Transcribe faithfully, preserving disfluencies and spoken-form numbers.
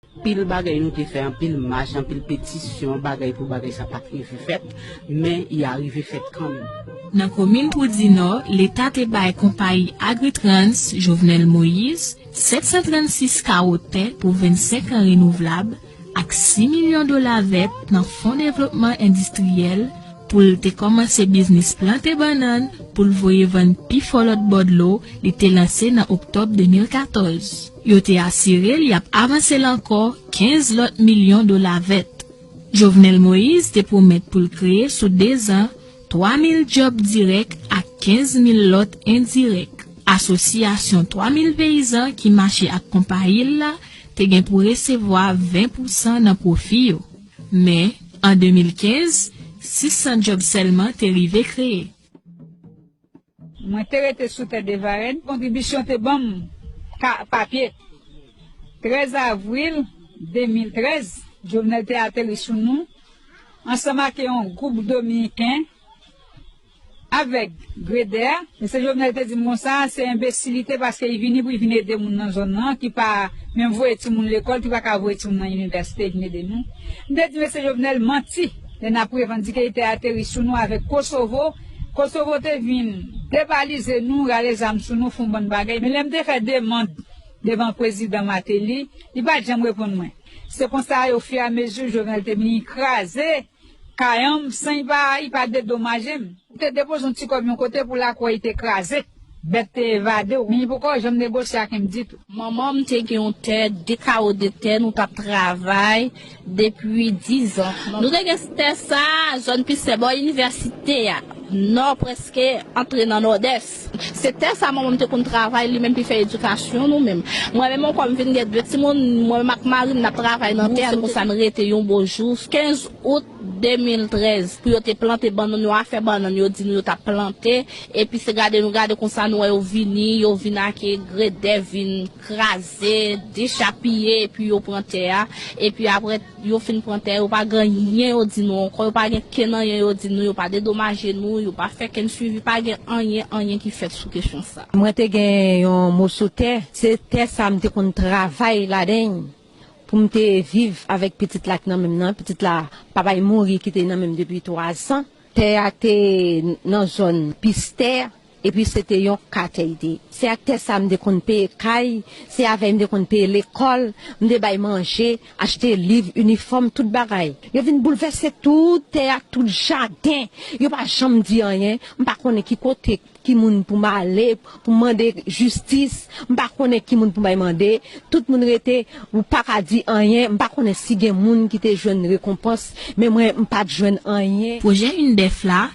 Anpil bagay nou te fè, anpil mach, anpil petisyon, bagay pou bagay sa pa t rive fèt, men y a rive fèt kanmenm. Nan komin Pwoudinò, Leta te bay konpayi Agritrans Jovenel Moïse sèt san trannsis kawo tè pou vennsenk an renouvlab ak sis milyon dola vèt nan Fon Devlopman Endistriyèl pou l te kòmanse biznis plante bannann pou l voye vann pi fò lòt bò dlo li te lanse nan oktòb de mil katòz. Yo te asire l y ap avanse l ankò kenz lòt milyon dola vèt. Jovenel Moïse te pwomèt pou l kreye sou dezan twa mil djòb dirèk ak kenz mil lòt endirèk. Asosyasyon twa mil peyizan ki mache ak konpayi l la te gen pou resevwa ven pousan nan pwofi yo. Men, an de mil kenz, sis san djòb sèlman te rive kreye. Mwen te rete sou tè de Varèn. Kontribisyon te ban m papye. Trèz avril de mil trèz, Jovenel te ateri sou nou ansanm ak yon gwoup dominiken avèk gredè. Mesye Jovenel te di m konsa, se enbesilite paske li vini pou li vin ede moun nan zòn nan ki pa menm voye timoun lekòl, ki pa ka voye timoun nan inivèsite, vin ede nou. M te di mesye Jovenel manti lè n ap revandike li te ateri sou nou avèk Kosovo. Kosovo te vin debalize nou, rale zam sou nou, fè yon bann bagay. Men lè m te fè demann devan prezidan Martelly, li pa t janm reponn mwen. Se konsa, ofiramezi, Jovenel te vini kraze kay an m san li pa li pa dedomaje m. Li te depoze yon ti kòb yon kote pou lakou a li te kraze. Bèt te evade w, men li poko janm negosye ak M ditou. Manman m te gen yon tè, de kawo de tè, nou t ap travay depi dizan. Nou te gen tè sa, zòn Pistè bò inivèsite a, nò prèske antre nan nòdès. Se tè sa manman m te konn travay, li menm ki fè edikasyon nou menm. Mwen menm ankò m vin gen de timoun, mwen menm ak mari m n ap travay nan tè a, se konsa n rete yon bon jou, kenz out de mil trèz, pou yo te plante bannann yo, afè bannann yo di nou yo t ap plante, epi se gade nou gade konsa nou wè yo vini, yo vin ak gredè, vin kraze, dechapiye, epi yo pran tè a, epi apre yo fin pran tè, yo pa gen anyen yo di nou ankò, yo pa gen kenn anyen yo di nou, yo pa dedomaje nou, yo pa fè kenn swivi, pa gen anyen, anyen ki fèt sou kesyon sa. Mwen te gen yon moso tè, se tè sa m te konn travay ladan l pou m te viv avèk pitit la k nan men m nan, pitit la papa l mouri kite nan men m depi twa zan. Tè a te nan zòn Pistè, epi se te yon katè l te ye. Se ak tè sa m te konn peye kay, se avè l m te konn peye lekòl, m te bay manje, achte liv, inifòm, tout bagay. Yo vin boulvèse tout tè a, tout jaden. Yo pa janm di anyen, m pa konnen ki kote, ki moun pou m ale, pou m mande jistis, m pa konnen ki moun pou m bay mande. Tout moun rete, ou pa ka di anyen, m pa konnen si gen moun ki te jwenn rekonpans, men mwen, m pa t jwenn anyen. Pwojè UNDEF la,